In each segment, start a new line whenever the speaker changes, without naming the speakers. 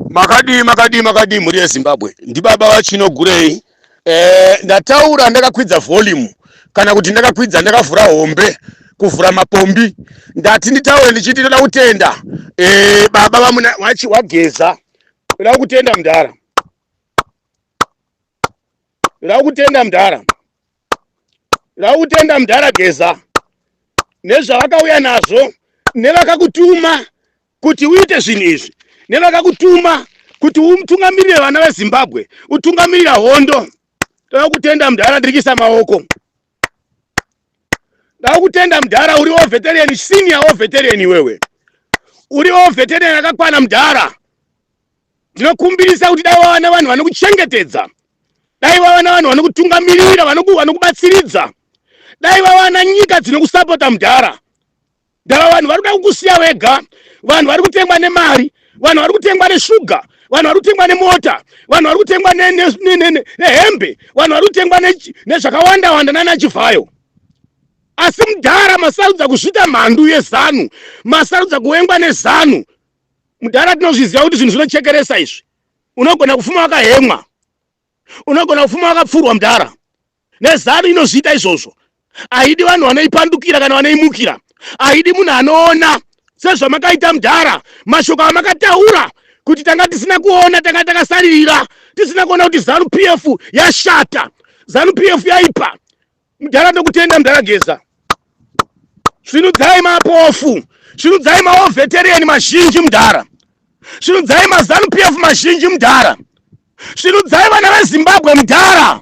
Makadii, makadii, makadii, mhuri yeZimbabwe? Ndibaba vaChinogurei. Ndataura ndakakwidza volume, kana kuti ndakakwidza, ndakavhura hombe, kuvhura mapombi. Ndati nditaure ndichiti ndoda kutenda baba vamuna wachi wageza. Ndoda kutenda mudhara, ndoda kutenda mudhara, ndoda kutenda mudhara Geza nezvavakauya nazvo, nevakakutuma kuti uite zvinhu izvi, nevakakutuma kuti utungamirire vana veZimbabwe, utungamirira hondo. Ndoda kutenda mudhara, ndirikisa maoko. Ndoda kutenda mudhara, uri war veteran, senior war veteran. Iwewe uri war veteran akakwana, mudhara. Ndinokumbirisa kuti dai wava nevanhu vanokuchengetedza, dai wava nevanhu vanokutungamirira, vanokubatsiridza, dai wava nyika dzinokusapota, mudhara. Ndava vanhu vari kuda kukusiya wega. Vanhu vari kutengwa nemari, vanhu vari kutengwa neshuga, vanhu vari kutengwa nemota, vanhu vari kutengwa nehembe, vanhu vari kutengwa nezvakawanda wanda nanaChivhayo. Asi mudhara, masarudza kuzvita mhandu yeZANU, masarudza kuvengwa neZANU. Mudhara, tinozviziva kuti zvinhu zvinochekeresa izvi. Unogona kufuma wakahemwa, unogona kufuma wakapfurwa, mudhara. NeZANU inozviita izvozvo. Haidi vanhu vanoipandukira kana vanoimukira. Haidi munhu anoona sezvamakaita, mudhara. Mashoko amakataura kuti tanga tisina kuona, tanga takasaririra, tisina kuona kuti ZANU PF yashata, ZANU PF yaipa. Mudhara, ndokutenda, mudhara Geza. Svinudzai mapofu, svinudzai mawar veteran mazhinji, mudhara. Svinudzai maZANU PF mazhinji, mudhara. Svinudzai vana veZimbabwe, mudhara.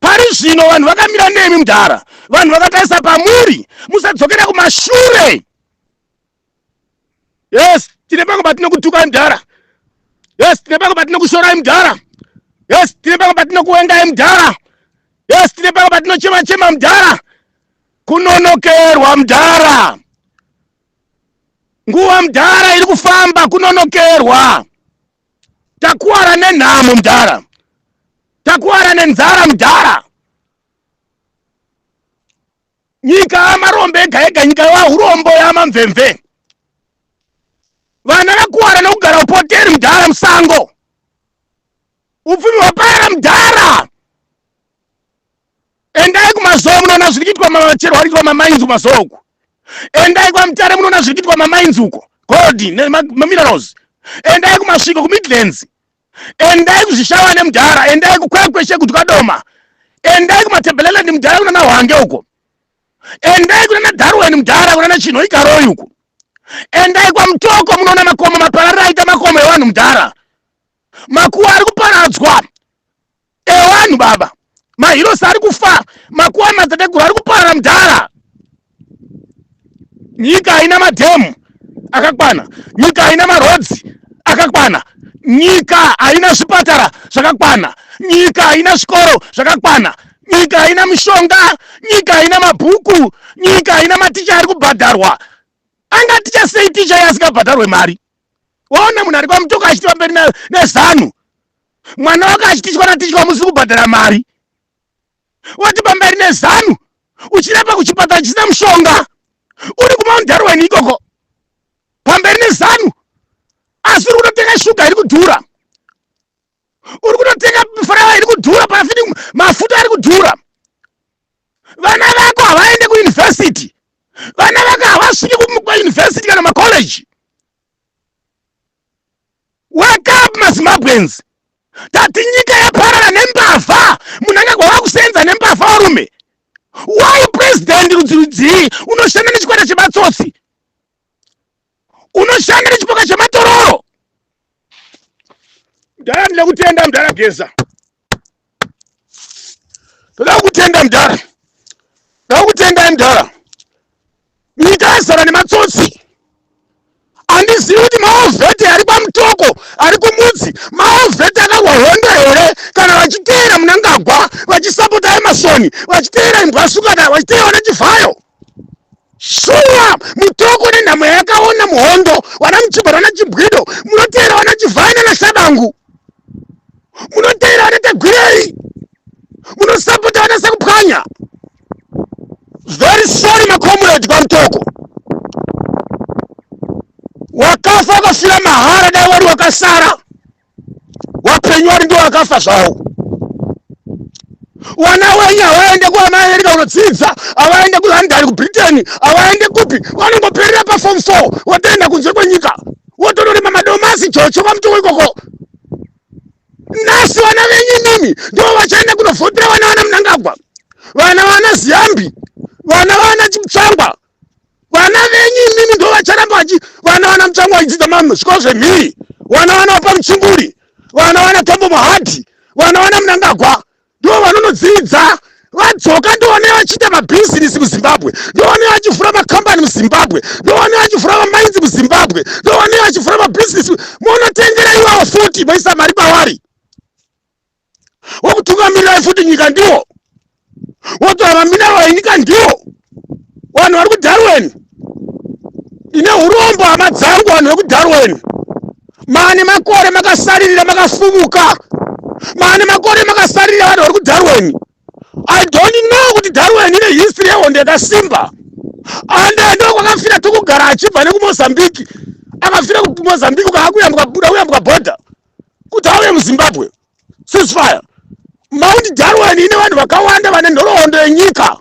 Pari zvino vanhu vakamira nemi, mudhara. Vanhu vakatarisa pamuri. Musadzokera kumashure. Yes, tine pamwe patinokutukai, mudhara. Yes, tine pamwe patinokushorai, mudhara. Yes, tine pamwe patinokuwengai, mudhara. Yes, tine pamwe patinochema chema, mudhara. Kunonokerwa, mudhara. Nguva, mudhara, iri kufamba. Kunonokerwa. Takuwara nenhamo, mudhara. Takuwara nenzara, mudhara. Nyika yamarombe ega ega, nyika yaurombo, yamamvemve. Vana vakuwara nokugara upoteri, mudhara, musango. Upfumi hwaparara, mudhara. Endai kumaZoo, munoona zviri kuitwa machero ari kuitwa mamines kumaZoo uku. Endai kwaMutare, munoona zviri kuitwa mamines uko, gold nemaminerals. Endai kuMasvingo, kuMidlands. Endai kuZvishavane, mudhara. Endai kuKwekwe, Chegudwadoma. Endai kuMatebeleland, mudhara, kunana Hwange uko. Endai kunana Darwin, mudhara, kunana Chinhoyi, Karoi uko. Endai kwaMutoko, munoona makomo mapararira aita makomo evanhu, mudhara. Makuwa ari kuparadzwa evanhu, baba. Maheroes ari kufa, makuwa emadzatateguru ari kuparara, mudhara. Nyika haina madhemu akakwana, nyika haina maroads akakwana, nyika haina zvipatara zvakakwana, nyika haina zvikoro zvakakwana, nyika haina mishonga, nyika haina mabhuku, nyika haina maticha ari kubhadharwa. Angaticha sei ticha asingabhadharwe mari? Waona munhu ari kwaMutoko achiti pamberi neZANU, mwana wake achitichwa natichwa musiri kubhadhara mari. Wati pamberi neZANU, uchirapa kuchipatara chisina mushonga, uri kuMount Darwin ikoko. Pamberi neZANU, asi uri kunotenga shuga iri kudhura, uri kunotenga furawa iri kudhura, parafini, mafuta ari kudhura. Vana vako havaende kuyunivhesiti, vana vako havasviki kuyunivhesiti kana makoleji. Wake up, maZimbabweans. Tati nyika yaparara nembavha. Munangagwa wakusenza nembavha, varume. Why president rudzi rudzii unoshanda nechikwata chematsotsi, unoshanda nechipoka chematororo? Mudhara, ndinoda kutenda, mudhara Geza. Ndoda kutenda, mudhara. Ndoda kutendai, mudhara. Nyika yazara nematsotsi. Handizivi kuti mawar vet ari kwaMutoko, ari kuMudzi, mawar vet akarwa hondo here, kana vachiteera Munangagwa, vachisapota Emmerson, vachiteera Imbwasukata, vachiteera vana Chivhayo. Shuwa, Mutoko nenhamo yayakaona muhondo, vana Muchibwa, vana Chibwido, munoteera vana Chivhayo nanaShabangu, munoteera vana Tagwirei, munosapota vana Sakupwanya. Very sorry, macomrade kwaMutoko. Wakafa wakafira mahara. Dai wari wakasara wapenyu wari ndiwo wakafa zvawo. Wana wenyu havaende kuAmerica kunodzidza, havaende kuLondon, kuBritain, havaende kupi, vanongoperera paform 4 votoenda kunze kwenyika, votonorima madomasi jocho kwaMutoko ikoko. Nhasi vana venyu imimi ndivo vachaenda kunovhotera vana vana Mnangagwa, vana vana Ziyambi, vana vana Chitsvangwa. Vana venyu imimi ndo vacharamba vachi vana vana Mutsvangwa vachidzidza zvikoro zvemhiri, vana vana vapamuchinguri, vana vana Tombo Mohadi, vana vana Mnangagwa ndo vanonodzidza. Vadzoka ndoone vachiita mabhizinesi muZimbabwe, ndoone vachivhura makambani muZimbabwe, ndoone vachivhura mamainzi muZimbabwe, ndoone vachivhura mabhizinesi. Monotengera iwawo futi, moisa mari pavari, wokutungamirirai futi nyika ndiwo, wotora mamineral enyika ndiwo. Vanhu vari kuDarwen, ine urombo hama dzangu, vanhu vekuDarwen, maane makore makasaririra, makafumuka, maane makore makasaririra. Vanhu vari kuDarwen, I don't know kuti Darwen ine history yehondo yakasimba. Ande ndo kwakafira Tokugara achibva nekuMozambique, akafira kuMozambique ukaakuyambuka buda kuyambuka bhodha kuti auye muZimbabwe. Ceasefire. Mount Darwin ine vanhu vakawanda vane nhoroondo yenyika,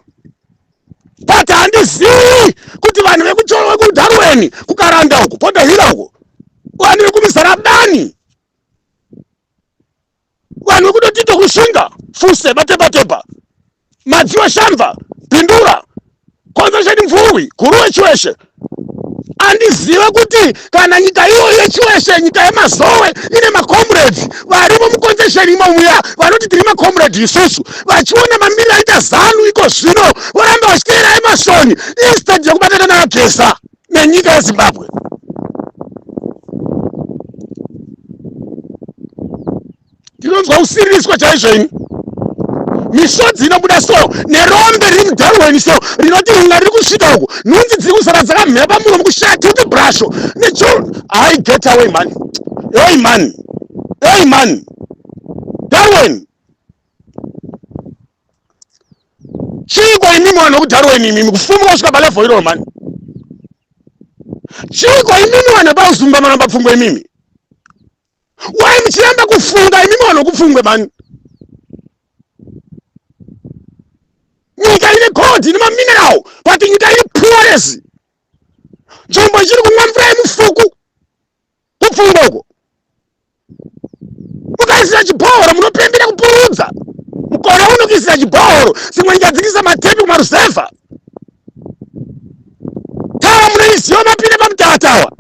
but handizivi kuti vanhu vekuDarwin, kuKaranda uku, Pondohira uku, vanhu vekuMizarabani, vanhu vekudotito, Kushinga, Fuse, Matepatepa, Madziwa, Shamva, Bindura, Konzesheni, Mvurwi, Guruwe, Chiweshe, andizive kuti kana nyika iyoyo yeChiweshe, nyika yeMazowe, ine macomrades varimo muconcession imo muya vanoti tiri macomrade isusu, vachiona mamiriro aita ZANU iko zvino, voramba vachiteera Emmerson instead yekubatana naVaGeza nenyika yeZimbabwe. Ndinonzwa kusiririswa chaizvo ini, misodzi inobuda so nerombe riri muDarwen so rinoti ringa riri kusvika uku, nhunzi dziri kuzara dzakamhera pamuromo, kushaya toothbrush necho. I get away, man. Hey man, hey man, Darwen, chiiko imimi vanhu vekuDarwen imimi, kufumuka kusvika palevel iroro, man? Chiiko imimi vanhu vepaUzumba Maramba Pfungwe imimi? Wai muchiramba kufunga imimi vanhu vekuPfungwe, mani? Nyika ine gold, ine mamineral, but nyika iri poorest. Nzvimbo ichiri kumwa mvura yemufuku kuPfungwe uko. Mukaisira chibhohoro munopembera kupurudza. Mukore uno kuisira chibhohoro, dzimwe nyika dzikisa matepi kumaruzevha. Tawa munoiziva, mapinde pamutatawa.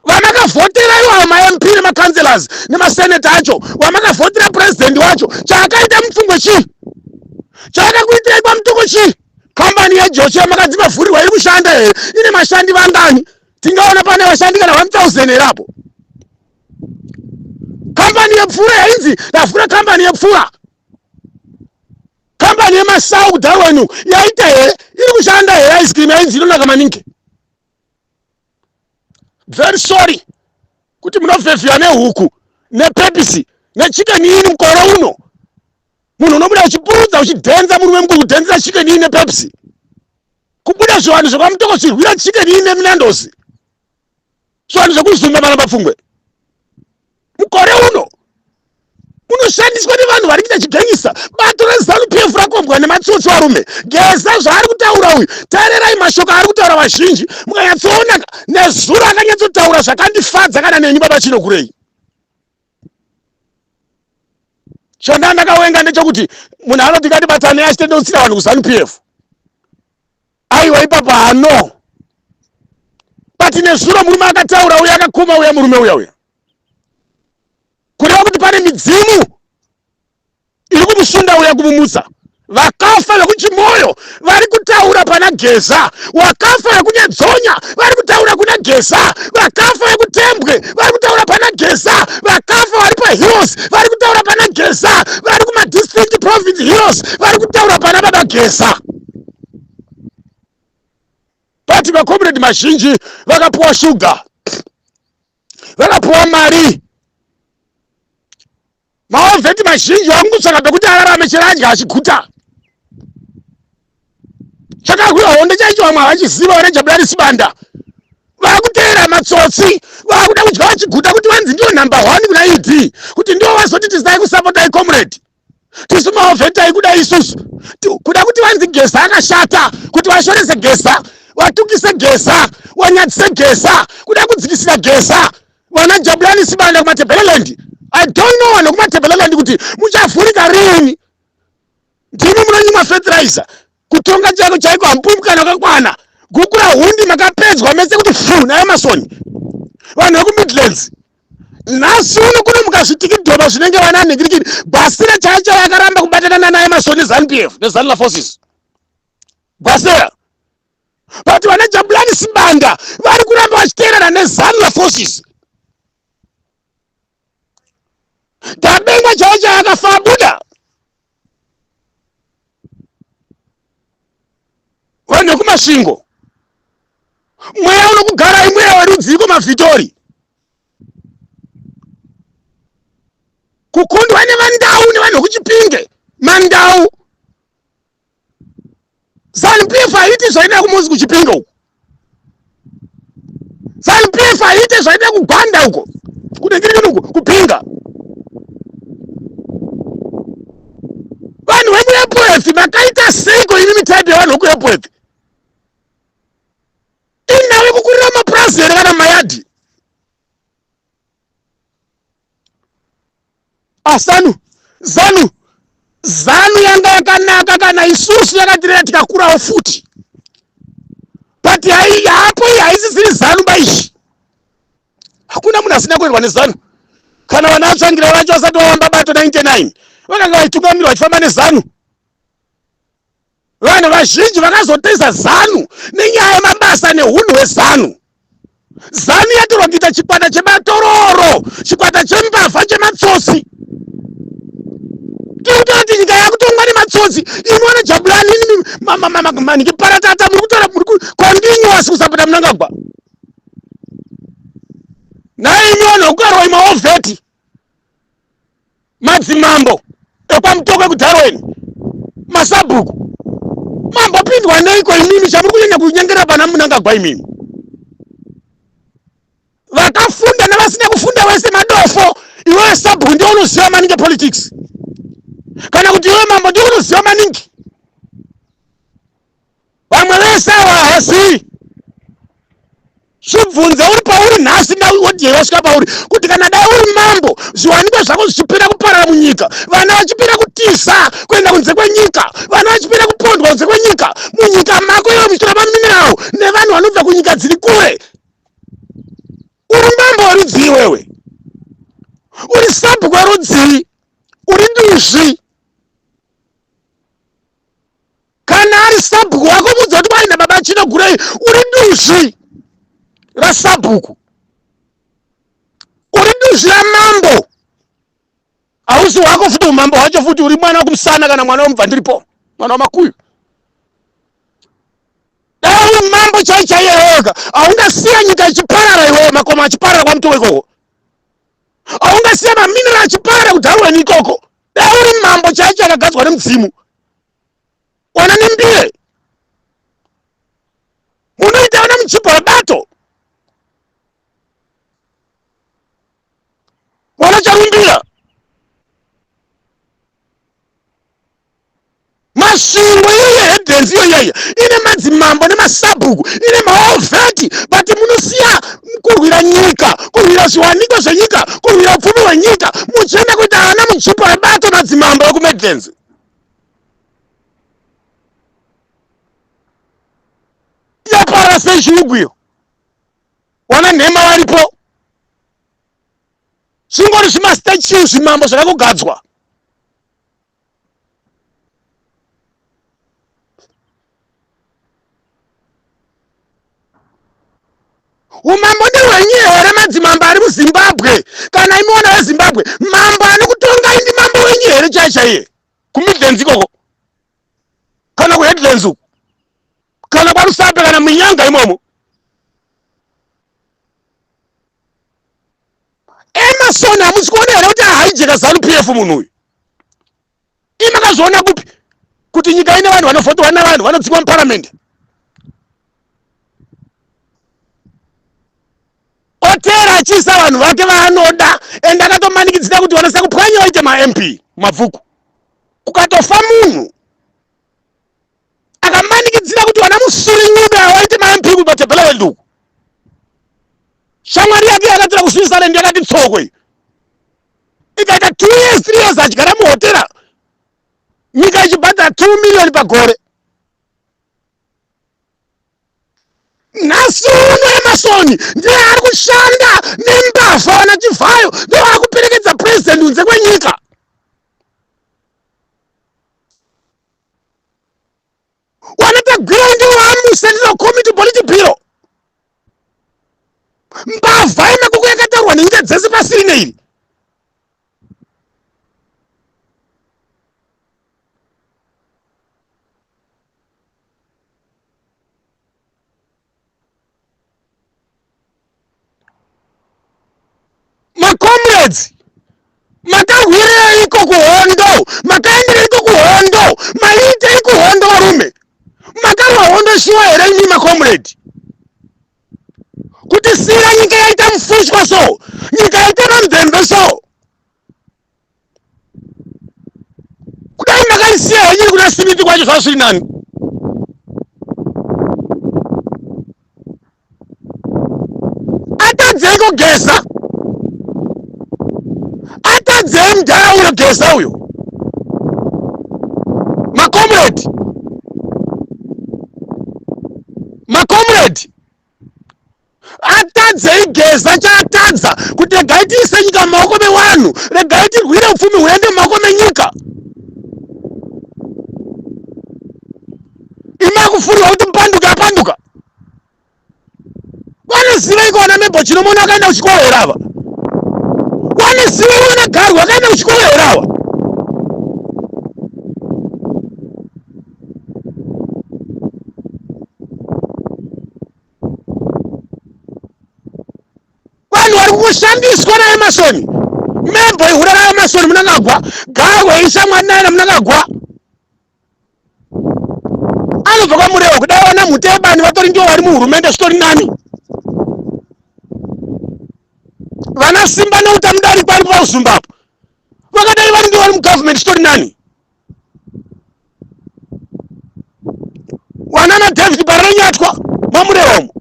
Vamakavhotera iwawo, maMP nemacouncillors nemaseneta acho, vamakavhotera purezidendi wacho, chaakaita muPfungwe chii? Chaakakuitirai kwaMutoko chii? Kambani yeJocho yamakadzi mavhurirwa iri kushanda here? Ine mashandi vangani? Tingaona pane vashandi kana 1000 here apo? Kambani yepfura yainzi ndavhura, kambani yepfura, kambani yemasau kuDarwen yaita here? Iri kushanda here? Ice cream yainzi inonaka maningi. Very sorry kuti munovhevhiwa nehuku nePepsi neChicken Inn. Mukore uno munhu unobuda uchipurudza, uchidhenza, murume mukuru kudhenzera Chicken Inn nePepsi, kubuda zvivanhu zvekwaMutoko zvirwira Chicken Inn nemuNando's, zvivanhu zvekuZumba Maramba Pfungwe. Mukore uno unoshandiswa nevanhu vari kuita chigengisa. Bato reZANU PF rakombwa nematsotsi varume. Geza zvaari kutaura uyu, teererai mashoko aari kutaura. Vazhinji mukanyatsoona, nezuro akanyatsotaura zvakandifadza kana neni baba Chinokurei. Chonda ndakawenga ndechekuti munhu anoti ngatibatane achitendeutsira vanhu kuZANU PF. Aiwa, ipapo hano. But nezuro murume akataura uya, akakoma uya murume uya uya, kureva kuti pane midzimu iri kumusunda uya kumumutsa. Vakafa vekuChimoyo vari kutaura pana Geza, wakafa vekuNyadzonya vari kutaura kuna Geza, vakafa vekuTembwe vari kutaura pana Geza, vakafa vari paHeroes vari kutaura pana Geza, vari kumadistrict province heroes vari kutaura pana baba Geza. But macomrade mazhinji vakapuwa shuga, vakapuwa mari. Mawar vet mazhinji vangutsvaka pekuti ararame, chero adya achiguta. Chakarwiwa hondo chaicho vamwe havachiziva vana Jabulani Sibanda. Vakuteera matsotsi, vakuda kudya vachiguta kuti vanzi ndiyo number one kuna ED, kuti ndiwo vazoti tisai kusapota comrade. Tisu maovheta ikuda isusu. Kuda kuti vanzi Geza akashata, kuti vashorese Geza, vatukise Geza, wanyadzise Geza, kuda kudzikisira Geza. Vana Jabulani Sibanda kuMatabeleland. I don't know vanhu kuMatabeleland kuti muchavhurika rini. Ndimi munonyimwa fertilizer. Kutonga chaiko chaiko hamupuwi mukana wakakwana. Gukura hundi makapedzwa mese kuti fu naEmerson. Vanhu vekuMidlands. Nhasi uno kuno mukazvitikidhoba zvinenge vana nhikirikiri. Gwasira chaicho yakaramba kubatana nana Emerson neZanu PF neZanla Forces. Gwasira. But vana Jabulani Sibanda vari kuramba vachiteerana neZanla Forces. Dabengwa chaicho akafa abuda. Vanhu vekuMasvingo. Mweya unokugarai mweya werudziko mavhitori. Kukundwa nevandau nevanhu vekuChipinge. Mandau. Zanu PF haiti zvaida kumuzi kuChipinge uko. Zanu PF haite zvaida kuGwanda uko. Kunengirikini uko kupinga. Vanhu vemuEpworth makaita seiko imi mitype yevanhu vekuEpworth? Inhau yekukurira mapurazi here kana mayadhi? Asanu zanu zanu yanga yakanaka kana isusu yakatirera tikakurawo futi but hapo iyi haisisiri zanu baishi hakuna munhu asina kuendwa nezanu kana vana vatsvangira vacho vasati vavamba bato 99 vakanga vaitungamirwa vachifamba nezanu Vanhu vazhinji vakazoteza Zanu nenyaya yemabasa nehunhu hweZanu. Zanu yatorwa kuita chikwata chematororo, chikwata chembavha, chematsotsi. Tiri kutaura kuti nyika yakutongwa nematsotsi. Imi wana Jabulani, imi manhiki paratata muri kutaura muri continuous kusapota Mnangagwa. Nhai imi vanhu vekukarwa imi maovheti. Madzimambo ekwaMutoko ekuDarwen, masabhuku, mambopindwa neiko imimi chamuri kunyanya kunyengera pana Mnangagwa imimi? Vakafunda nevasina kufunda wese madofo. Iwewe sabhuku ndiwe unoziva maningi politics, kana kuti iwewe mambo ndiwe unoziva maningi. Vamwe vese ava havazivi. Zvibvunze uri pauri nhasi wodii wasvika pauri kuti kana dai uri mambo zviwanikwa zvako zvichipera kuparara munyika, vana vachipera kutiza kuenda kunze kwenyika, vana vachipera kupondwa kunze kwenyika, munyika mako iwe muchitora mamineral nevanhu vanobva kunyika dziri kure. Uri mambo werudzii iwewe? Uri sabhuku werudzii? Uri duzvi. Kana ari sabhuku wako mudza kuti waina baba Chino Gurei uri duzvi rasabhuku, uri duzvi ramambo. Hausi wako futi umambo hwacho futi, uri mwana wekumusana kana mwana wemubvandiripo, mwana wamakuyu. Dai uri mambo chai chaiye iwewe, haungasiya nyika ichiparara iwewe, makomo achiparara kwaMutoko ikoko, haungasiya maminera achiparara kuDarwen ikoko. Dai uri mambo chaicho akagadzwa nemudzimu wana nembire munoita vana muchibhora bato wana charumbira Masvingo iyoyo headlands iyo yaiya ine madzimambo nemasabhuku ine maovheti but munosiya kurwira nyika kurwira zviwanikwa zvenyika kurwira upfumi hwenyika muchienda kuita ana mujipo rebato madzimambo ekuMidlands. Yapara sei Shurugwi iyo wana nhema varipo zvingori zvimastatue zvimambo zvakangogadzwa. Umambo ndehwenyu here madzimambo ari muZimbabwe? Kana imi wana veZimbabwe, mambo anokutongai ndi mambo wenyu here chai chaiye? KuMidlands ikoko kana kuHeadlands uko kana kwaRusape kana muNyanga imomo. Emerson hamusi kuona here kuti ahaijeka Zanu PF munhu uyu? Imi makazviona kupi? Kuti nyika ine vanhu vanovhoterwa navanhu vanodzingwa muparamende. Otera achiisa vanhu vake vaanoda and akatomanikidzira kuti vanosa kupwanya vaite maMP mabvuku. Kukatofa munhu akamanikidzira kuti vana Musuri Ncube awaite maMP kuMatabeleland uku. Shamwari yake yakatora kuSwitzerland yakati tsokwe ikaita 2 years 3 years achigara muhotera nyika ichibhadhara 2 million pagore. Nhasi uno Emasoni ndiye ari kushanda nembavha vana Chivhayo ndivo vari kuperekedza president kunze kwenyika. Wana Tagwirei ndivo vamuCentral Committee Politburo. Mbavha yemakoko yakataurwa nenyika dzese pasi rine iri. Macomrades, makarwireiko kuhondo? Makaendereiko kuhondo? Maiitei kuhondo varume? Makarwa hondo shuwa here imi macomrade? Kuti sira nyika yaita mufushwa so, nyika yaita mamvemve so. Kudai makaisiya henyu kuna Simiti kwacho zvazviri nani. Atadzeiko Geza? Atadzei mudhara uyo Geza uyo? Macomrade, macomrade, atadzei Geza? Chaatadza kuti regai tiise nyika mumaoko mewanhu, regai tirwire upfumi huende mumaoko menyika. Imi akufurirwa kuti mupanduke, apanduka. Vanoziva iko vana Mebo Chinomona akaenda kuchikoro here ava? Vanoziva vana Garwe akaenda kuchikoro here ava? Vanhu vari kungoshandiswa naEmasoni. Mebo ihura raEmasoni Munangagwa, Garwe ishamwari naye naMunangagwa. Anobva kwaMurewa kudai vana Mutebani vatori ndivo vari muhurumende zvitori nani. Vana Simba neuta mudarikwa ari paUzumba apo vakadai vari ndivo vari mugovernment zvitori nani. Wanana David Parirenyatwa maMurewa umo.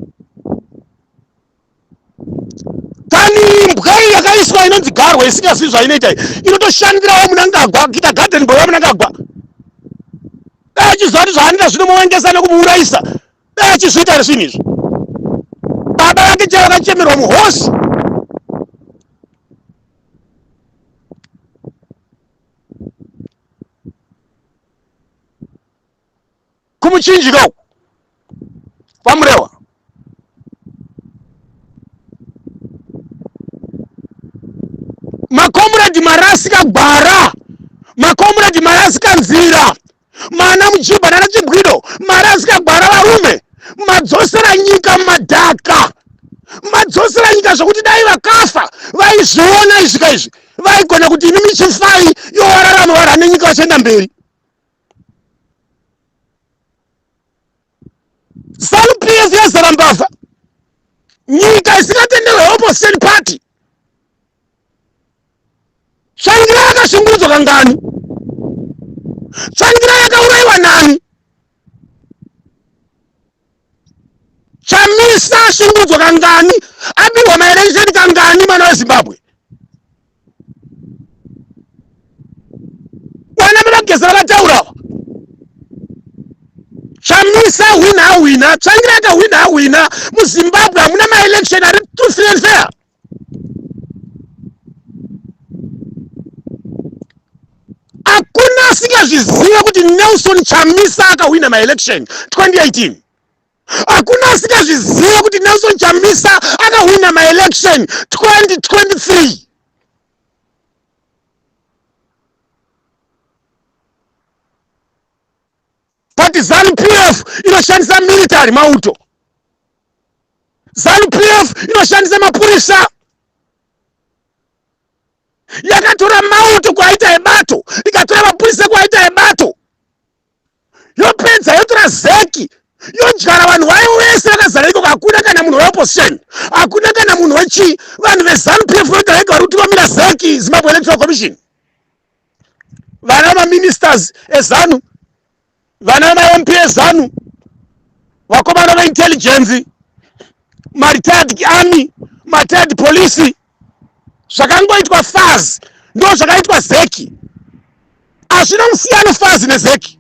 Tani imbwa iyi yakaiswa inonzi Garwe isingazivi zvainoita iyi inotoshandirawo Munangagwa kuita garden boy waMunangagwa. Dai achiziva kuti zvaanoita zvinomuwengesa nekumuurayisa, dai achizviita here zvinhu izvi? Baba vake chaivo vakachemerwa muhosi. Kumuchinjika uku kwaMurewa. Makomuredi marasika gwara, makomuredi marasika nzira, mana Mujibha nana Chibwido marasika gwara varume, madzosera nyika mumadhaka, madzosera nyika zvokuti dai vakafa vaizviona izvika izvi vaigona kuti imi michifai yowararama varane nyika vachienda mberi. Zanu PF yazara mbavha, nyika isingatenderwe opposition party. Tsvangirai akashungurudzwa kangani? Tsvangirai akaurayiwa nani? Chamisa ashungurudzwa kangani? Abirwa maelection kangani mwana weZimbabwe? Vana vavageza vakataura ava. Chamisa hwina ahwina, Tsvangirai akahwina ahwina. MuZimbabwe hamuna maelection ari too free and fair. Hakuna asingazvizive kuti Nelson Chamisa akahwina maelection 2018. Hakuna asingazvizive kuti Nelson Chamisa akahwina maelection 2023. But ZANU PF inoshandisa military mauto. ZANU PF inoshandisa mapurisa. Yakatora mauto kwaita ebato, ikatora mapurisa kwaita ebato. ZEC yodyara vanhu vayo vese vakazara ikoko. Hakuna kana munhu weopposition, hakuna kana munhu wechii. Vanhu veZanu PF vega vega vari kutungamira ZEC, Zimbabwe Electoral Commission. Vana vamaministers eZanu, vana vamaMP eZanu, vakomana veintelligence, maretired army, maretired police. Zvakangoitwa FAZ ndo zvakaitwa ZEC. Hazvina musiyano FAZ neZEC.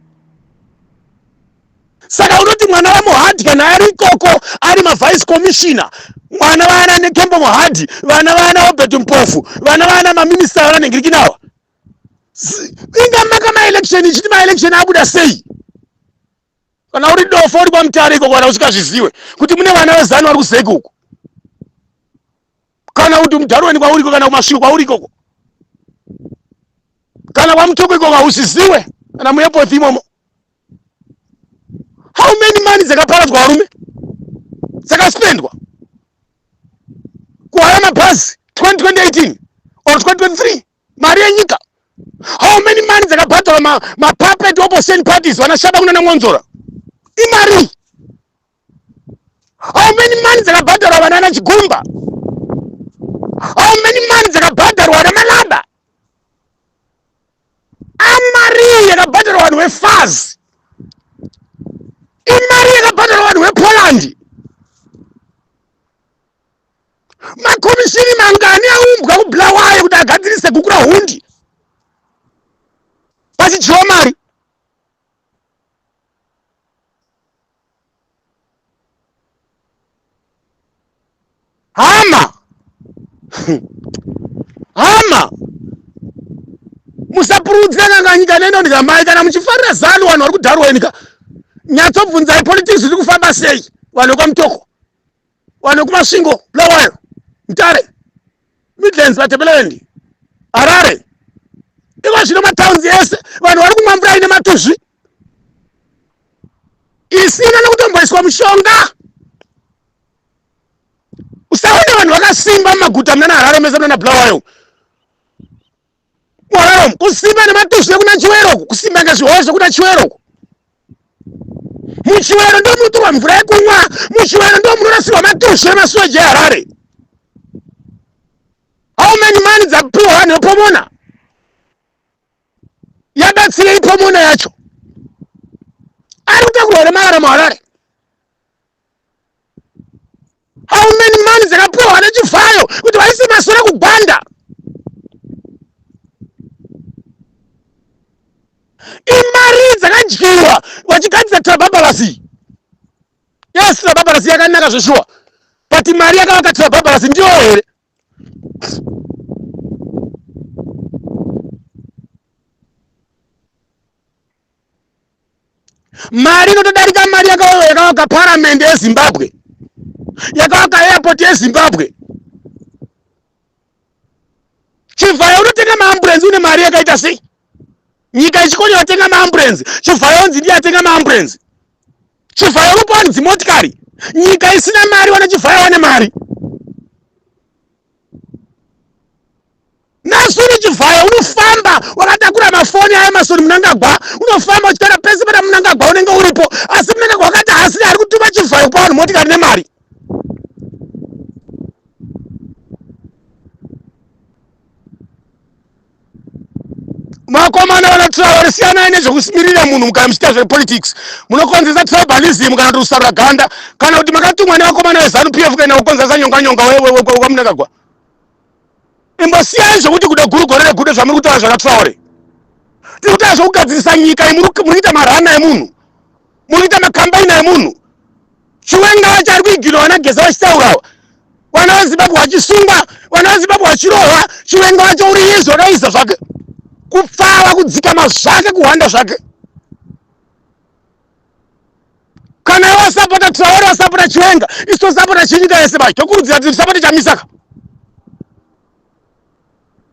Saka unoti mwana waMohadi kana ari ikoko ari mavice commissioner, mwana vaana neKembo Mohadi, vana vaana Obert Mpofu, vana vaana maminista vana nengirikinawa, inga maka maelection ichiti maelection abuda sei? Kana uri dofo uri kwaMutare ikoko, kana usingazviziwe kuti mune vana veZanu vari kuZEC uku, kana kuti muDharuweni kwauriko, kana kuMasvingo kwauri ikoko, kana kwaMutoko ikoko, hausiziwe, kana muairport imomo. How many money dzakaparadzwa, varume, dzakaspendwa kuhaya mabhazi 2018 or 2023, mari yenyika? How many money dzakabhadharwa mapuppet opposition parties, vana Shaba kunana Mwonzora, imari? How many money dzakabhadharwa vanana Chigumba? How many money dzakabhadharwa vana Malaba? Amari yakabhadharwa vanhu veFAZ, imari yakabhadharwa vanhu vePoland. Makomishini mangani aumbwa kuBulawayo kuti agadzirise Gukurahundi pachidyiwa mari? Hama, hama, musapurudzira kanganyika nenondya mai. Kana muchifarira ZANU, vanhu vari kuDharuwenika, nyatsobvunzai politics iri kufamba sei. Vanhu vekwaMutoko, vanhu vekuMasvingo, Bulawayo, Mutare, Midlands, Matebeleland, Harare, iko zvino matowns ese vanhu vari kumwa mvura ine matuzvi isina nekutomboiswa mushonga. Usaone vanhu vakasimba mumaguta munana Harare mese, munana Bulawayo, muHarare kusimba nematuzvi ekuna Chiwero, kusimba ngezvihoro zvekuna Chiwero. MuChiwero ndo munotorwa mvura yekumwa, muChiwero ndo munorasirwa matuzvi emasuweji eHarare. How many money dzapiwa vanhu vePomona? Yabatsirei Pomona yacho? Ari kutakurwa here marara muHarare? How many money dzakapiwa vana Chivhayo kuti vaise masora kuGwanda? Imari dzakadyiwa vachigadzira Trabablas. Yes, Trabablas yakanaka zveshuwa, but mari yakavaka Trabablas ndiyo here? Mari inotodarika mari yakavaka paramende yeZimbabwe, yakavaka airport yeZimbabwe. Chivhayo unotenga maambulensi une mari yakaita sei? Nyika ichikonya watenga maambulensi, Chivhayo onzi ndiye atenga maambulensi. Chivhayo unopa vanhu dzimotikari, nyika isina mari, wana Chivhayo wane mari. Nasuri Chivhayo unofamba wakatakura mafoni aEmmerson Mnangagwa, unofamba uchitaura pese pana Mnangagwa unenge uripo, asi Mnangagwa wakati haasiri ari kutuma Chivhayo kupa vanhu motikari nemari. Makomana vana Traore, siyanai nezvekusimirira munhu. Kana muchiita zvepolitics munokonzeresa tribalism kana kuti usarura ganda, kana kuti makatumwa nevakomana veZanu PF kuenda kukonzeresa nyonga nyonga waMnangagwa. Imbosiyai zvokuti kuda guru gore regudo zvamuri kutaura zvana Traore. Tiri kutaura zvokugadzirisa nyika. Muri kuita marana emunhu, muri kuita makambaina emunhu. Chiwenga wacho ari kuiginwa, vana Geza vachitaurawa, vana veZimbabwe vachisungwa, vana veZimbabwe vachirohwa. Chiwenga wacho uri izvo akaiza zvake, kupfava, kudzikama zvake, kuhwanda zvake. Kana wasapota Traore, wasapota Chiwenga, isu tosapota chinyika yese bai. Tokurudzira kuti tisapote Chamisaka.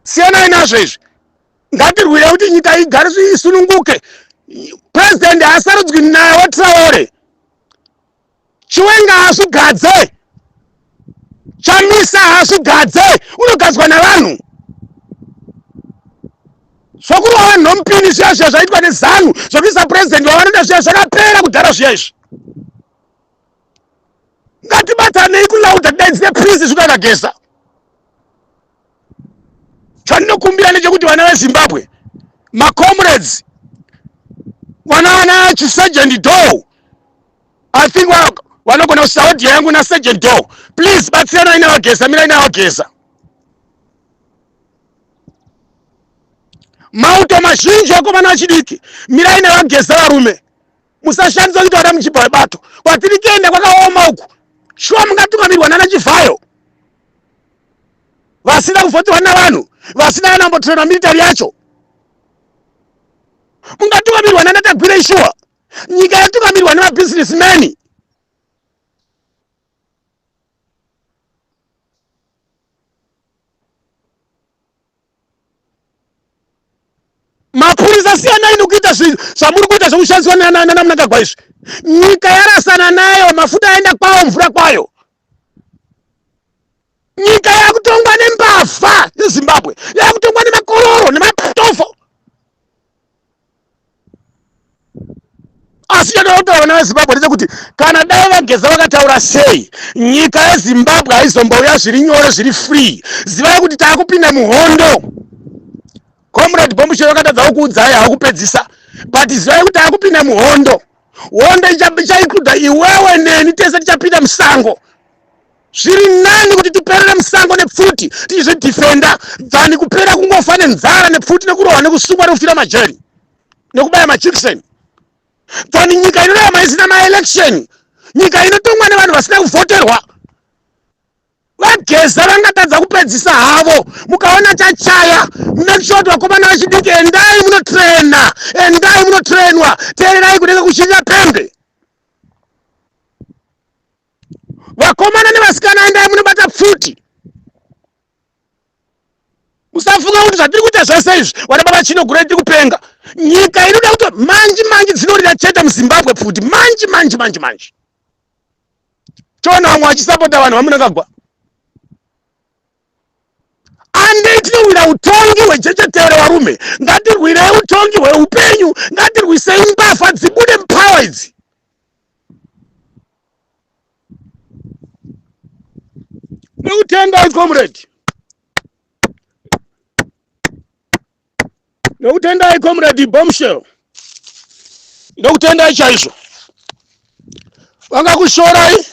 Siyanai nazvo izvi. Ngatirwire kuti nyika igare isununguke. President haasarudzwi nawo Traore. Chiwenga haazvigadze, Chamisa haazvigadze, unogadzwa navanhu. Zvokurova vanhu nomupini zviya zviya zvaitwa neZANU, zvokuisa purezidendi wavanoda zviya, zvakapera kudhara zviya izvi. Ngatibatanei kulauda tidaidzire peace zvikakageza. Chandinokumbira ndechekuti vana veZimbabwe, macomrades, vana vana chisergeant Doe, I think vanogona kusvitsa audio yangu nasergeant Doe, please batsiranai navageza, mirai navageza. Mauto mazhinji vakomana vachidiki, mirai navageza varume. Musashandiswa kuita vana muchibva webato. Kwatiri kuenda kwakaoma uku. Shuwa mungatungamirwa nana Chivhayo vasina kuvhoterwa navanhu, vasina kana kumbotrainwa military yacho. Mungatungamirwa nana Tagwirei shuwa. Nyika yatungamirwa nemabusinessmen. Mapurisa siyanai nokuita zvamuri kuita zvekushandiswa nanaMnangagwa izvi. Nyika yarasana nayo, mafuta aenda kwawo, mvura kwayo. Nyika yakutongwa nembavha yeZimbabwe, yakutongwa nemakororo nematofo. Asi chatoda kutaura vana veZimbabwe ndechekuti kana dai vaGeza vakataura sei, nyika yeZimbabwe haizombouya zviri nyore zviri free. Zivai kuti taakupinda muhondo. Comrade Bombshell vakatadza kukuudzai hakupedzisa, but zivai kuti taakupinda muhondo. Hondo ichaincluda iwewe neni, tese tichapinda musango. Zviri nani kuti tiperere musango nepfuti tichizvidefenda than kupera kungofa nenzara nepfuti nekurohwa nekusungwa nekufira majeri nekubaya majikiseni than nyika inorarama isina maelection, nyika inotongwa nevanhu vasina kuvhoterwa. VaGeza vangatadza kupedzisa havo. Mukaona chachaya, make sure kuti vakomana vechidiki endai munotraina, endai munotrainwa, teererai kunenge kuchinja pembe. Vakomana nevasikana endai munobata pfuti. Musafunga kuti zvatiri kuita zvese izvi vana baba chino gure tiri kupenga. Nyika inoda kuti manji manji dzinorira chete muZimbabwe pfuti manji manji manji manji. Toona vamwe vachisapota vanhu vaMnangagwa. Andei tinowira utongi hwejechetere varume. Ngatirwirei utongi hweupenyu. Ngatirwisei mbavha dzibude mupower idzi. Nokutendai comrade. Nokutendai comrade Bombshell. Ndokutendai chaizvo. Vangakushorai,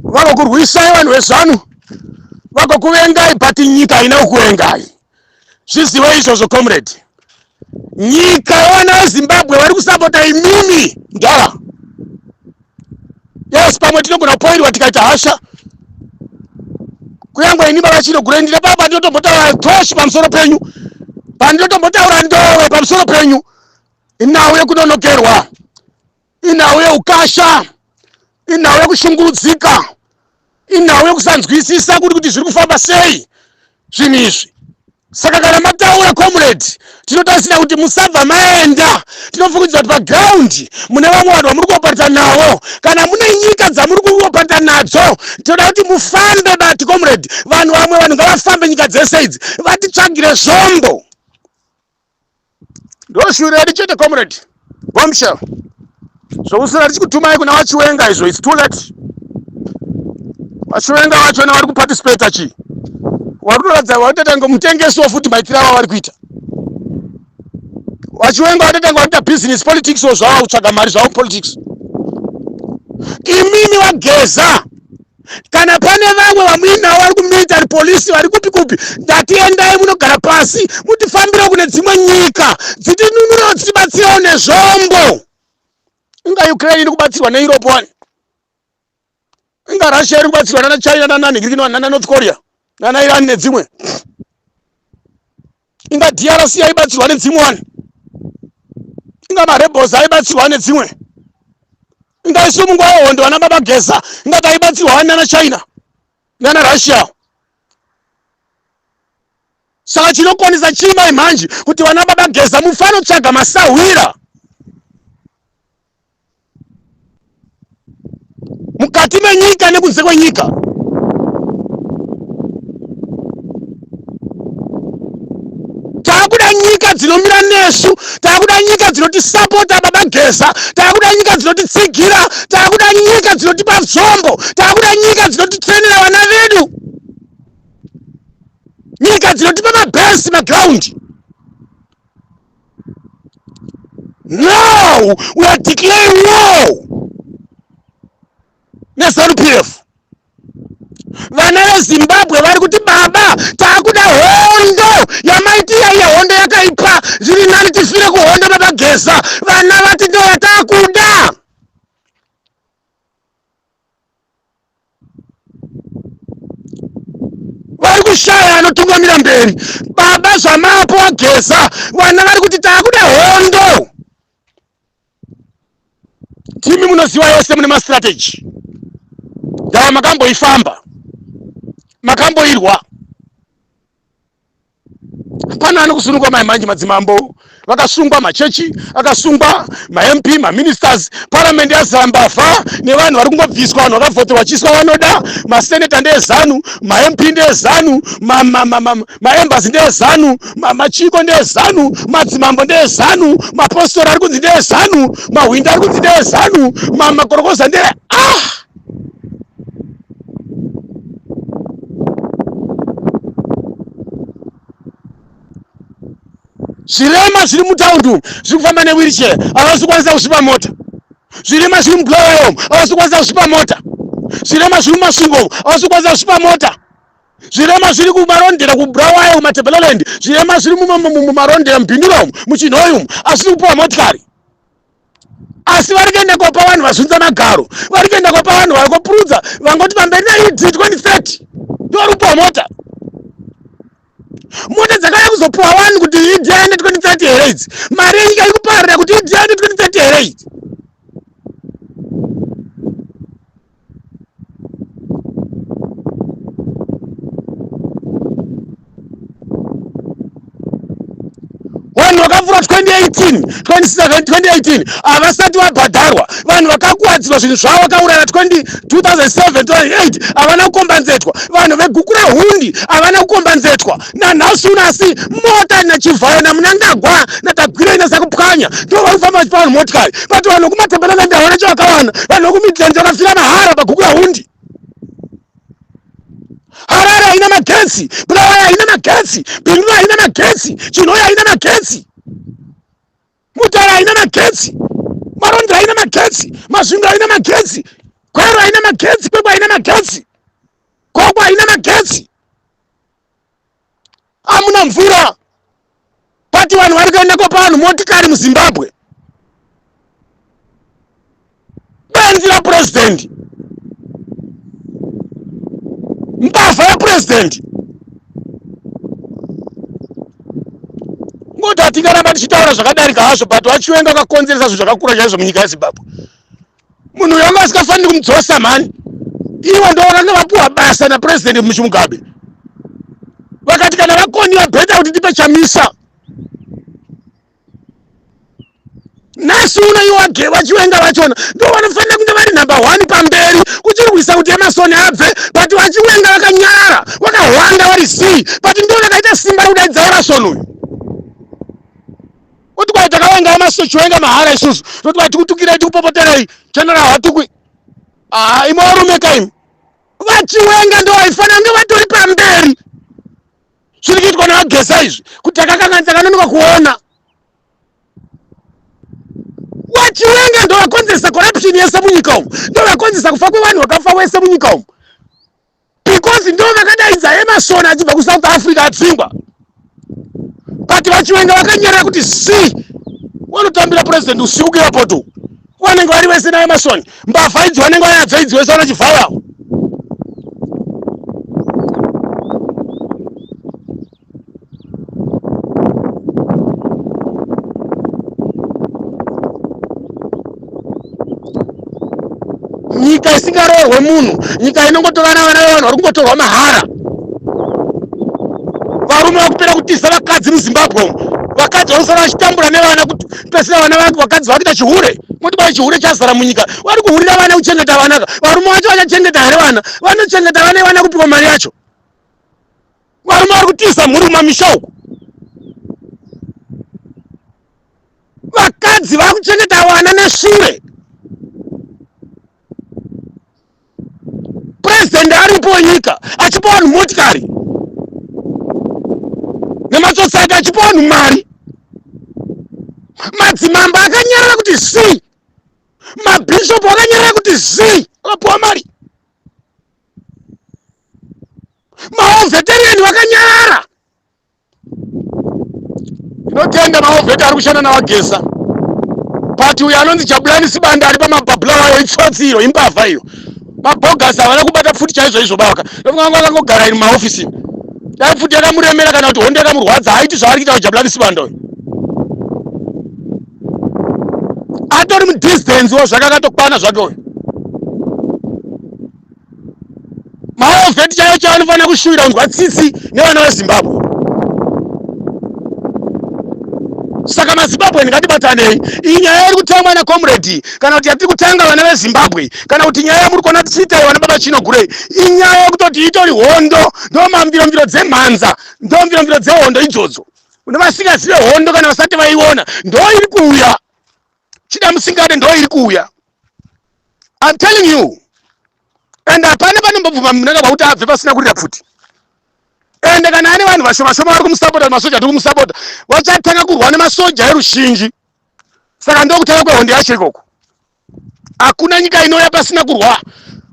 vagokurwisai vanhu veZanu, vagokuvengai, but nyika haina kukuvengai. Zvizive izvozvo comrade. Nyika yevana veZimbabwe vari kusapota imimi ndara. Yes, pamwe tinogona kupoirwa tikaita hasha. Kuyangwe ini baba chino gure ndine baba ndinotombotaura toshi pamusoro penyu. Pandinotombotaura ndowe pamusoro penyu. Inhau yekunonokerwa. Inhau yeukasha. Inhau yekushungurudzika. Inhau yekusanzwisisa kuti kuti zviri kufamba sei zvinhu izvi. Saka kana mataura comrade, tinotarisira kuti musabva maenda. Tinofungidzira kuti paground mune vamwe vanhu vamuri kuopareta navo. Kana mune nyika dzamuri kuopareta nadzo, tinoda kuti mufambe bati comrade. Vanhu vamwe vanhu ngavafambe nyika dzese idzi vatitsvagire zvombo. Ndoshuviro yedu chete comrade Bombshell. Zvokuswera tichikutumai kuna vaChiwenga izvo, it's too late. VaChiwenga vachona vari kuparticipata chii? Vari kutoratidza vatoita kunge mutengesi wofuti maitiro avo vari kuita. VaChiwenga vatoita kunge vari kuita business politics wo zvavo kutsvaga mari zvavo politics. Imimi vaGeza kana pane vamwe vamuinavo vari kumilitary police vari kupi kupi, ndati endai munogara pasi mutifambire kune dzimwe nyika dzitinunurewo dzitibatsirewo nezvombo. Inga Ukraine iri kubatsirwa neEurope wani, inga Russia iri kubatsirwa nana China nana Nhingirikini nana North Korea nana Iran nedzimwe, inga DRC yaibatsirwa nedzimwe wani, inga marebels aibatsirwa nedzimwe, inga isu munguva yehondo vana baba Geza inga taibatsirwa wani nana China nana Russia. Saka chinokonesa chii mai mhanji kuti vana baba Geza mufanotsvaga masahwira mukati menyika nekunze kwenyika? Taakuda nyika. nyika dzinomira nesu, takuda nyika dzinotisapota baba Geza, takuda nyika dzinotitsigira, takuda nyika dzinotipa zvombo, takuda nyika dzinotitrenera vana vedu, nyika dzinotipa mabhesi magraundi. Now we are declaring war neZanu PF. Vana veZimbabwe vari kuti baba, taakuda hondo yamaiti yaiya hondo yakaipa, zviri nani tifire kuhondo baba Geza. Vana vati ndo yataakuda. Vari kushaya anotungamira mberi baba, zvamapo aGeza. Vana vari kuti taakuda hondo. Timi munoziva yese, mune mastrategy ndava makamboifamba, makamboirwa. Hapana anokusunungwa mai manje. Madzimambo vakasungwa, machechi akasungwa, maMP, maministers, paramende yazara mbavha nevanhu vari kungobviswa, vanhu vakavhoterwa vachiiswa vanoda. Maseneta ndeezanu, maMP ndeezanu, maembasi ndeezanu, machiko ndeezanu, madzimambo ndeezanu, mapostori ari kunzi ndeezanu, mahwinda ari kunzi ndeezanu, makorokoza ndee ah! Zvirema zviri mutaundi umu zviri kufamba newheelchair, havasi kukwanisa kusvipa mota. Zvirema zviri mubulawayo umu havasi kukwanisa kusvipa mota. Zvirema zviri mumasvingo umu havasi kukwanisa kusvipa mota. Zvirema zviri kumarondera, kubulawayo, kumatebeleland, zvirema zviri mumarondera, mubhindura umu, muchinhoyi umu, hazvisi kupiwa motikari. Asi vari kuenda kopa vanhu vazunza magaro, vari kuenda kopa vanhu vari kopurudza vangoti pamberi naED 2030, ndovari kupiwa mota. Mota dzakauya kuzopiwa vanhu kuti ED aende 2030 here idzi? Mari yenyika iri kupararira kuti ED aende 2030 here idzi? Vanhu vakapfura 2018, 27, 2018 havasati vabhadharwa. Vanhu vakakuwadzirwa zvinhu zvavo, vakauraya 2007, 2008 havana kukombanzetwa. Vanhu vegukura hundi havana kukombanzetwa nanhasi uno. Asi mota naChivhayo naMunangagwa naTagwirei naSakupwanya ndo vari kufamba vachipa vanhu motikari, but vanhu vekumatebeleland havana chavakawana. Vanhu vekuMidlands vakafira mahara pagukura hundi. Harare haina magetsi, Bulawayo haina magetsi, Bindura haina magetsi, Chinhoyi haina magetsi, Mutare haina magetsi, Marondera haina magetsi, Masvingo haina magetsi, Gweru haina magetsi, Kwekwe haina magetsi, Gokwe haina magetsi, hamuna mvura. Pati vanhu vari kuenda kopa vanhu motikari muZimbabwe. Benzi rapurezidendi, mbavha yapurezidendi. Ngoti hatingaramba tichitaura zvakadarika hazvo, but vaChiwenga vakakonzeresa zvinhu zvakakura chaizvo munyika yeZimbabwe. Munhu uyu anga asikafaniri kumudzosa mhani. Ivo ndo vakanga vapuwa basa napurezidendi Mugabe, vakati kana vakoniwa better kuti tipe Chamisa. Nhasi uno iwo vaChiwenga vachona ndo vanofanira kunge vari number one pamberi kuchirwisa kuti Emasoni abve, but vaChiwenga vakanyarara, vakahwanda, vari zii, but ndo vakaita simba rekudaidza Emasoni uyu kuti kwai takawenga Emasoni Chiwenga mahara isusu, toti kwai tikutukirai, tikupopoterai. General hatukwi. Ah, imwe varume kaimi, vaChiwenga ndo vaifanira kunge vatori pamberi. Zviri kuitwa navaGeza izvi kuti takakanganisa, takanonoka kuona. VaChiwenga ndo vakonzeresa corruption yese munyika umu, ndo vakonzeresa kufa kwevanhu vakafa wese munyika umu, because ndo vakadaidza Emasoni achibva kuSouth Africa adzingwa. But vaChiwenga vakanyarara kuti si vanotambira president usiku kuairport uku, vanenge vari vese naEmasoni. Mbavha idzi vanenge vanadzo idzi vese vanachivhayo. Nyika isingaroorwe munhu, nyika inongotora vana vevanhu vari kungotorwa mahara. Varume vakupera kutiza vakadzi muZimbabwe umu, vakadzi vanosara vachitambura nevana, kupesera vana vake. Vakadzi vakuita chihure, moti kwai chihure chazara munyika. Vari kuhurira vana, kuchengeta vana. Varume vacho vachachengeta here vana? Vanochengeta vana, vana kupiwa mari yacho. Varume vari kutiza mhuri kumamisha uku. Vakadzi vakuchengeta vana neshure. President aripo wenyika achipa vanhu motikari nematsotsi ake achipa vanhu mari. Madzimambo akanyarara kuti zii, mabhishopu akanyarara kuti zii, akapiwa mari. Maoveteriani vakanyarara. Tinotenda maovheti ari kushanda naVaGeza. But uyo anonzi Jabulani Sibanda ari pamabhabhulawayo itsotsi iro, imbavha iyo. Mabhogasi havana kubata pfuti chaizvo izvo baka. Ndofunga vanga vakangogara iri mumaofisi. Dai pfuti yakamuremera kana kuti hondo yakamurwadza haiti zvaari kuita Jabulani Sibanda uyo. Atori mudistance wo zvake akatokwana zvake uyo. Maovheti chaiyo chaiyo anofanira kushuvira kunzwa tsitsi nevana veZimbabwe. Saka maZimbabwe ngatibatanei. Iyi nyaya iri kutangwa nacomrade kana kuti yatiri kutanga vana veZimbabwe kana kuti nyaya yamuri kuona tichiita vana baba Chinogurei inyaya yekutoti itori hondo, ndo mamviromviro dzemhanza, ndo mviromviro dzehondo idzodzo. Kune vasingazive hondo kana vasati vaiona ndo iri kuuya. Chida musingade ndo iri kuuya. I'm telling you. And hapana panombobvuma Mnangagwa kuti abve pasina kurira pfuti. Ende kana ane vanhu vashoma shoma vari kumusapota, masoja tiri kumusapota, vachatanga kurwa nemasoja eruzhinji. Saka ndokutanga kwehondo yacho ikoko. Hakuna nyika inouya pasina kurwa.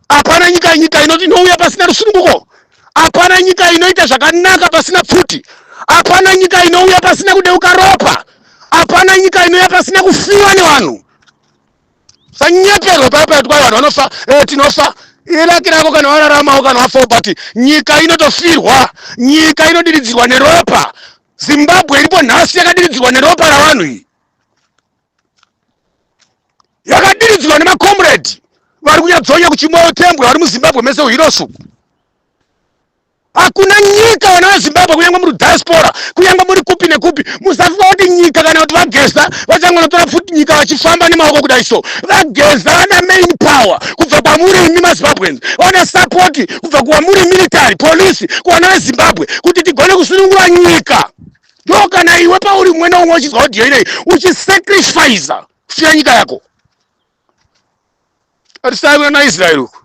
Hapana nyika nyika inoti inouya pasina rusununguko. Hapana nyika inoita zvakanaka pasina pfuti. Hapana nyika inouya pasina kudeuka ropa. Hapana nyika inouya pasina kufiwa nevanhu. Sanyeperwa paya paya kuti vanhu vanofa, tinofa. Ilaki rako kana wararamawo kana wafawo, but nyika inotofirwa, nyika inodiridzirwa neropa. Zimbabwe iripo nhasi yakadiridzirwa neropa ravanhu iyi. Yakadiridzirwa nemakomrade vari kunyadzonya kuchimoyo tembwe vari muZimbabwe mese uhirosu. Hakuna nyika vana veZimbabwe kunyange muri diaspora kunyange muri kupi nekupi musafunga kuti nyika kana kuti vaGeza vachangonotora futi nyika vachifamba nemaoko kudai so. VaGeza vana main power kubva kwamuri imi maZimbabweans, vana support kubva kwamuri military police kuvana veZimbabwe kuti tigone kusunungura nyika. Ndo kana iwe pauri mumwe neumwe uchizwa audio inei uchisacrifice kusiya nyika yako. Tarisai kuna naIsrael uku,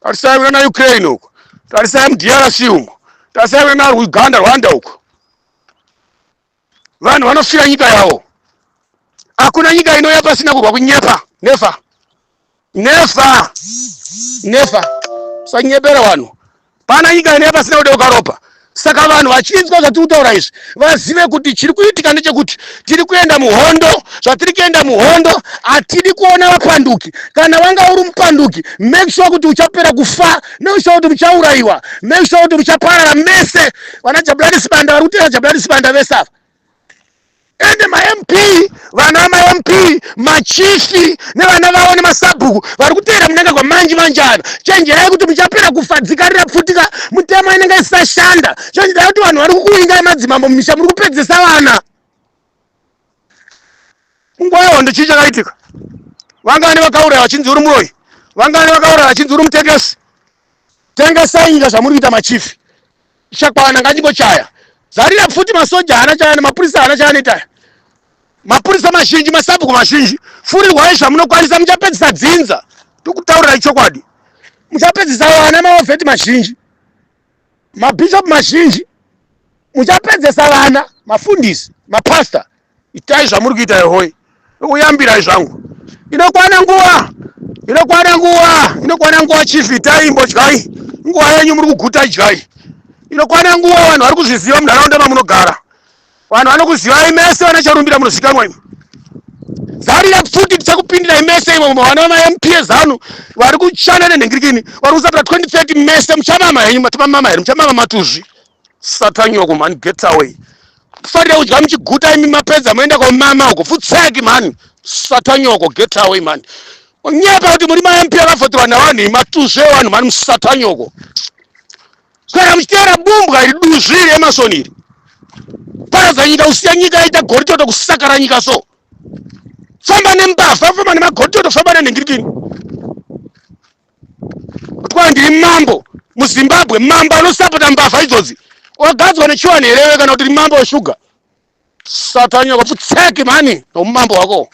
tarisai kuna naUkraine uku, tarisai muDRC umu, tarisai kuna naUganda, Rwanda uku. Vanhu vanofira nyika yavo. Hakuna nyika inouya pasina kurwa kunyepa. Never. Never. Never. Usanyepera vanhu. Pana nyika inouya pasina kudeuka ropa. Saka vanhu vachinzwa zvatiri kutaura izvi vazive kuti chiri kuitika ndechekuti tiri kuenda muhondo. Zvatiri kuenda muhondo hatidi kuona vapanduki. Kana wanga uri mupanduki, make sure kuti uchapera kufa, make sure kuti muchaurayiwa, make sure kuti muchaparara mese. Vana Jabulani Sibanda vari kuteera Jabulani Sibanda vese ava. Ende maMP, vana vamaMP, machifi nevana vavo nemasabhuku vari kuteera Mnangagwa manji manjana. Chenjerai kuti muchapera kufa dzikarira pfutika mutemo inenge isashanda. Chenjerai kuti vanhu vari kukuvingai madzimambo mumisha muri kupedzesa vana. Nguva yehondo chii chakaitika? Vangani vakauraya vachinzi uri muroyi? Vangani vakauraya vachinzi uri mutengesi? Tengesai nyika zvamuri kuita machifi. Chakwana ngachingochaya. Zarira pfuti masoja haana chaana, mapurisa haana chaanoita. Mapurisa mazhinji, masabhuku mazhinji, furirwai zvamunokwanisa muchapedzisa dzinza. Tokutaurirai chokwadi. Muchapedzisa vana maovheti mazhinji. Mabishop mazhinji. Muchapedzesa vana, mafundisi, mapastor. Itai zvamuri kuita yehoi. Uyambirai zvangu. Inokwana nguva. Inokwana nguva. Inokwana nguva chief itai imbodyai. Nguva yenyu muri kuguta idyai. Inokwana nguva vanhu vari kuzviziva munharaunda mamunogara. Vanhu vanokuzivai mese vana Charumbira munozikanwa imi. Zarira pfuti tichakupindirai mese imo vana vama MP eZanu vari kushanda nenhengirikini vari kusapota 2030 mese muchamama henyu matimamama here muchamama matuzvi. Satanyoko mhani get away. Kufarira kudya muchiguta imi mapedza moenda komama uko futseki mhani. Satanyoko get away mhani. Onyepa kuti muri ma MP akavhoterwa navanhu imi matuzvi evanhu mhani musatanyoko. Saka muchiteera bumbwa iri duzvi iri Emerson iri. Paradza nyika usiya nyika yaita goritoto kusakara nyika so. Famba nembavha, famba nemagoritoto, famba nenhingirikini. Kutwa ndiri mambo muZimbabwe, mambo anosapota mbavha idzodzi. Wagadzwa nechiwani here iwe kana kuti uri mambo weshuga? Satanyoko, pfutseki mhani nomumambo wako.